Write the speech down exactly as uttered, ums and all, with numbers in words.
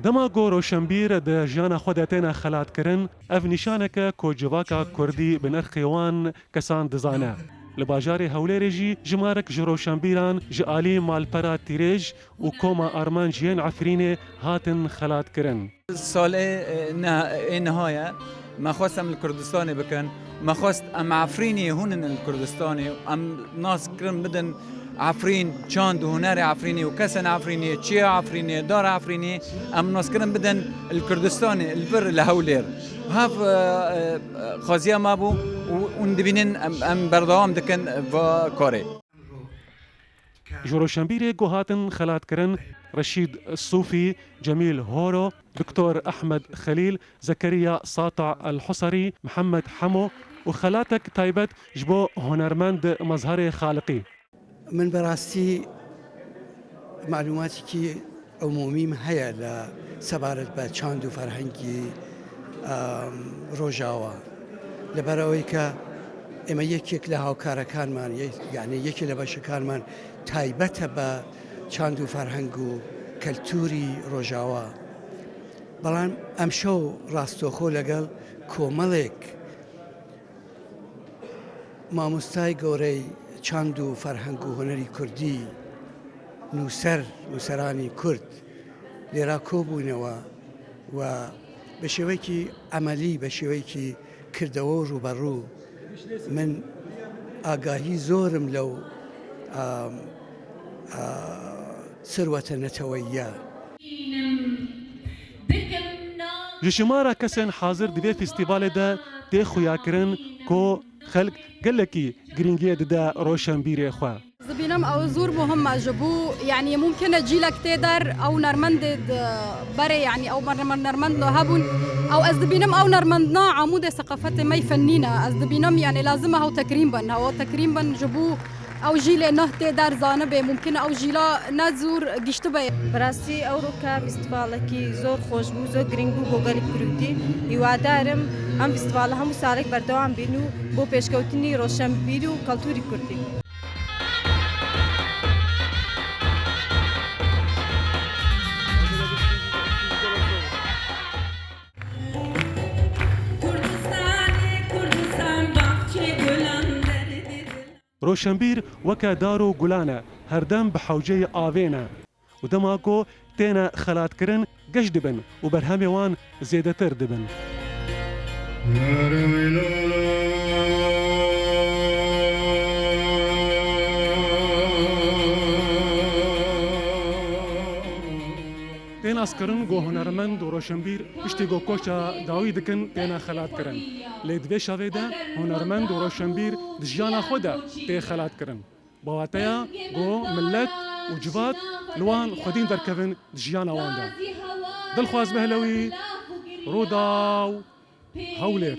Dema ku roşenbîr di jiyana xwe de têne xelatkirin, ev nîşanek e ku civaka kurdî bi nirxê wan kesan dizane. Li bajarê Hewlêrê jî jimarek ji roşenbîran ji alî malpera Tîrêj û Koma Armanc yên Efrînê hatin xelatkirin. Salê, e, ne-, ê niha ye. Me xwest em li Kurdistanê bikin. Me xwest em Efrînê hûnin li Kurdistanê. Em nas kirin bidin Efrîn, çand û hunerê Efrînê û kesên Efrînê, çiya Efrînê, dara Efrînê. Em nas kirin bidin li Kurdistanê, li vir li Hewlêr. Hev, e, e, xwaziya me bû û hûn dibînin em, em berdewam dikin va karê. Ji roşenbîrê ku hatin xelatkirin, Reşîd Sûfî, Cemîl Horo, Doktor Ehmed Xelîl, Zekeriya Sata El Husarî, Mihemed Hemo û xelatek taybet ji bo hunermend Mezherê Xaliqî. Min bi rastî malûmatîkî umûmî min heye li sebaret be çand û ferhengî, em, Rojawa. Li ber ewê ke ême yekek li hawkarekanman, ye-, yanî yekê li beşekanman taybet e be çand û ferheng û keltûrî Rojawa. Belam em şew rastoxo legel komelek Mamostay gorey çand û ferheng û hunerî kurdî, nûser, nûseranî kurd lêra kobûnewe we bi şêwekî emelî, bi şêwekî kirdewe û rûberû min agahî zor im lew, a, a, serwete neteweyiye. Ji jimara kesên hazir di vê festîvalê de tê xuyakirin ku xelk gelekî girîngiyê dide roşenbîrê xwe. Ez dibînim ew zor muhim e ji bo, yanî mumkin e cîlek tê der ew nermendê di berê, yanî ew mer-, mer-, nermendno hebûn. Ew ez dibînim ew nermendna amûdê seqafetê me yî fennî ne. Ez dibînim, yanî lazim e hew tekrîm bin, hew tekrîm bin ji bo ew jîlê nuh tê der zanibê, mumkin e ew jîla ne zor giştibe. Bi rastî ewroke festîvalekî zor xweş bû, zor girîng bû bo gelek Kurdî. Hîwadar im em festîvala hemû salek berdewam bin û bo pêşkewtinî roşenbîrî û keltûrî Kurdî. Roşenbîr weke dar û gulan e, herdem bi hewceyê avê ne û dema ku têne xelatkirin, geş dibin û berhemê wan zêdetir dibin. Tê naskirin ku hunermend û roşenbîr piştî ku koça dawî dikin têne xelatkirin. Lê di vê şevê de hunermend û roşenbîr di jiyana xwe de tê xelatkirin. Bi wateya ku milet û civat li wan xwedî derkevin di jiyana wan de. Dilxwaz Behlewî, Rûdaw, Hewlêr.